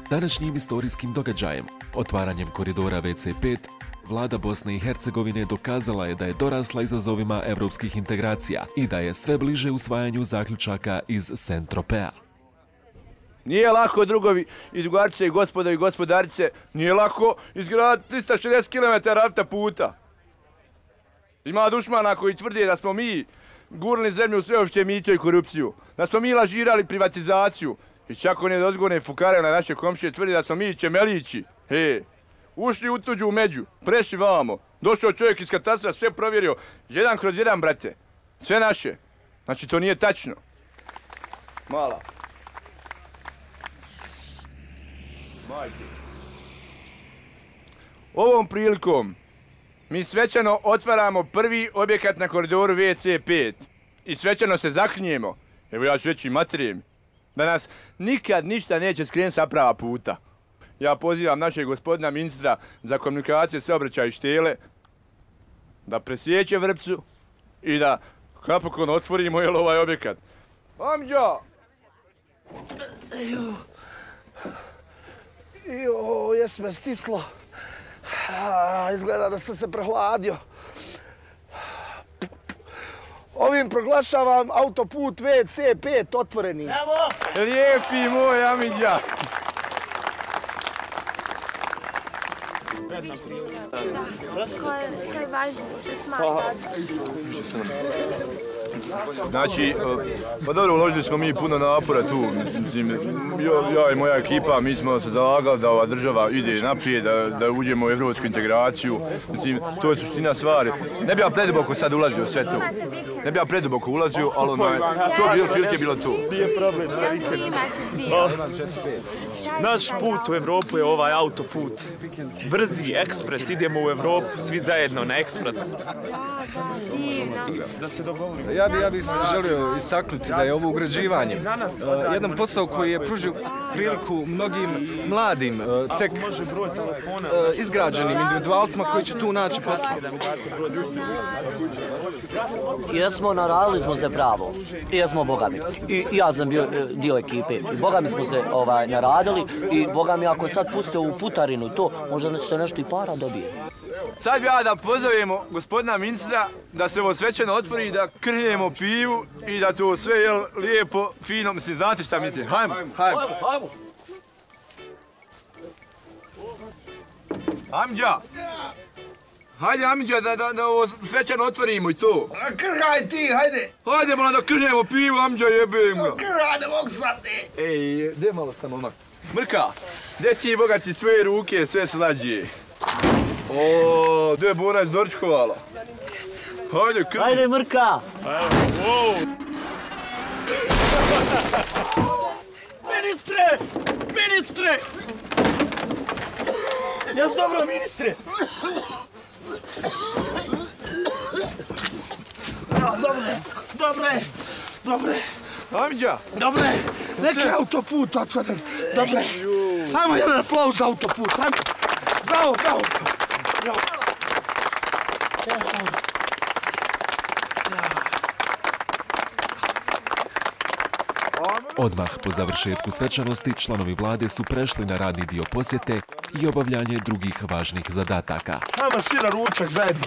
Današnjim istorijskim događajem, otvaranjem koridora WC5, Vlada Bosne i Hercegovine dokazala je da je dorasla izazovima evropskih integracija i da je sve bliže usvajanju zaključaka iz Saint-Tropeza. Nije lako, drugovi i drugarice i gospodo i gospodarice, nije lako izgraditi 360 km autoputa. Ima dušmana koji tvrde da smo mi gurnuli zemlju u sveopšte mito i korupciju, da smo mi lažirali privatizaciju i čak one dozgorne fukare na naše komšije tvrde da smo mi čemelići. Ušli u tuđu među, prešli vamo, došao čovjek iz katastra, sve provjerio, 1/1, brate, sve naše. Znači to nije tačno. Mala. Majke. Ovom prilikom mi svečano otvaramo prvi objekat na koridoru WC5 i svečano se zaklinjemo, evo ja ću reći materijem, da nas nikad ništa neće skrenuti sa prava puta. Ja pozivam našeg gospodina ministra za komunikacije, saobraćaj i štele da presjeće vrpcu i da napokon otvorimo ovaj objekat. Amđa! Jes me stislo. Izgleda da sam se prehladio. Ovim proglašavam autoput WC5 otvoreni. Bravo! Lijepi moj Amidja! Kaj je važno se smatrati? Znači, pa dobro, uložili smo mi puno napora tu, mislim, ja i moja ekipa, mi smo se zalagali da ova država ide naprijed, da uđemo u evropsku integraciju, mislim, to je suština stvari. Ne bi ja preduboko sad ulazio u sve to, ne bi ja preduboko ulazio, ali to bi prilike bilo to. Nije problem za vikend. Naš put u Evropu je ovaj autoput. Brzi, ekspres, idemo u Evropu, svi zajedno na ekspres. Da se dogovorimo. Ja bih želio istaknuti da je ovo ugrađivanje jedan posao koji je pružio priliku mnogim mladim, tek izgrađenim individualcima koji će tu naći posao. Jesmo, naradili smo se pravo. I jesmo bogami. I ja sam bio dio ekipe. I bogami smo se naradili i bogami ako sad pustite u putarinu to, možda se nešto i para dobije. Sad bi ja da pozovemo gospodina ministra da se ovo svečano otvori, da krnemo pivu i da to sve je lijepo, fino, mislim, znate šta mislim? Hajmo. Amidža! Hajde, Amidža, da ovo svečano otvorimo i to. Krhaj ti, hajde! Hajde, malo da krnemo pivu, Amidža, jebem ga. Krhaj, ne mogu sad ti! Ej, gdje malo sam onak? Mrka, gdje ti bogati svoje ruke, sve slađe? O, gdje je Bona izdorčkovala? Hajde, krni. Hajde, Mrka! Ministre! Jes dobro, ministre? Dobre. Amidža! Dobre, neki autoput otvoren. Dobre. Hajmo jedan aplauz za autoput, hajmo. Bravo. Odmah po završetku svečanosti članovi vlade su prešli na radni dio posjete i obavljanje drugih važnih zadataka. Hajmo svi na ručak zajedno.